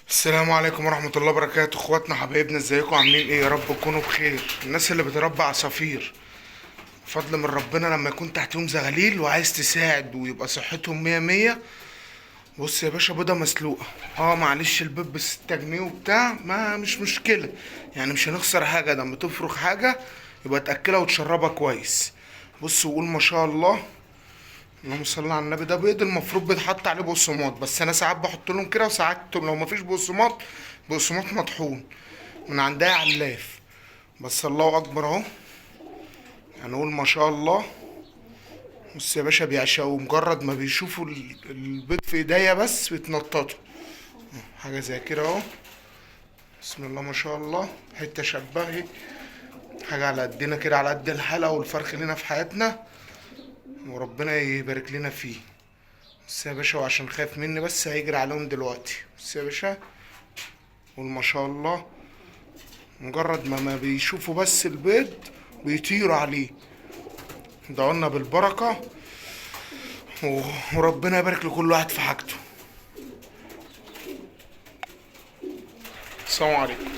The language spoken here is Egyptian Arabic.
السلام عليكم ورحمة الله وبركاته. اخواتنا حبايبنا، ازيكم؟ عاملين ايه؟ يا رب تكونوا بخير. الناس اللي بتربي عصافير، فضل من ربنا لما يكون تحتهم زغاليل وعايز تساعد ويبقى صحتهم مية مية. بص يا باشا، بيضة مسلوقة. معلش البيض ب6 جنيه وبتاع، ما مش مشكلة، يعني مش هنخسر حاجة. ده لما تفرخ حاجة يبقى تأكلها وتشربها كويس. بص وقول ما شاء الله، اللهم صل على النبي. ده بيض المفروض بيتحط عليه بقسماط، بس انا ساعات بحط لهم كده، وساعات لو مفيش بقسماط بقسماط مطحون من عندها علاف. بس الله اكبر اهو، هنقول ما شاء الله. بص يا باشا، بيعشقوا مجرد ما بيشوفوا البيض في ايديا بس بيتنططوا، حاجة زي كده اهو. بسم الله ما شاء الله، حتة شبهي، حاجة على قدنا كده، على قد الحلقة والفرخ لنا في حياتنا، وربنا يبارك لنا فيه. بس يا باشا، وعشان خايف مني بس هيجري عليهم دلوقتي. بس يا باشا، قول ما شاء الله. مجرد ما بيشوفوا بس البيض بيطيروا عليه. دعونا بالبركة، وربنا يبارك لكل واحد في حاجته. السلام عليكم.